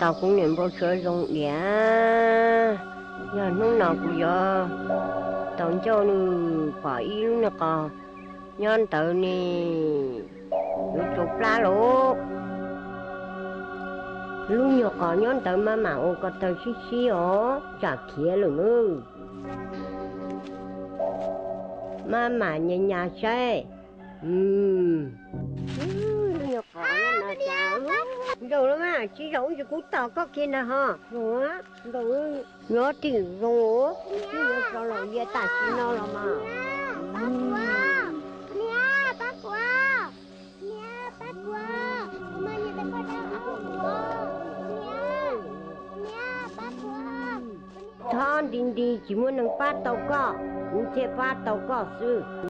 Kuv niam npau suav zoo diam, yog hnub no kuv yuav tau ncauj nws pom ib lub nyuag qos nyob ntawd ne, yuav tsau plab lauj. Lub nyuag qos nyob ntawd maj mam ua ko taw sib sib os, tsam khiav lawm nawb. Maj mam nyas nyas saib. Zaum lawm mas, tsis zaum ces kuv tom koj kiag ntag ho. Yuav tim zoo, twb yuav rau los ya tam sim no los mas. Thob nti nti tsis muaj neeg pab tau koj, kuv thiaj pab tau koj xwb.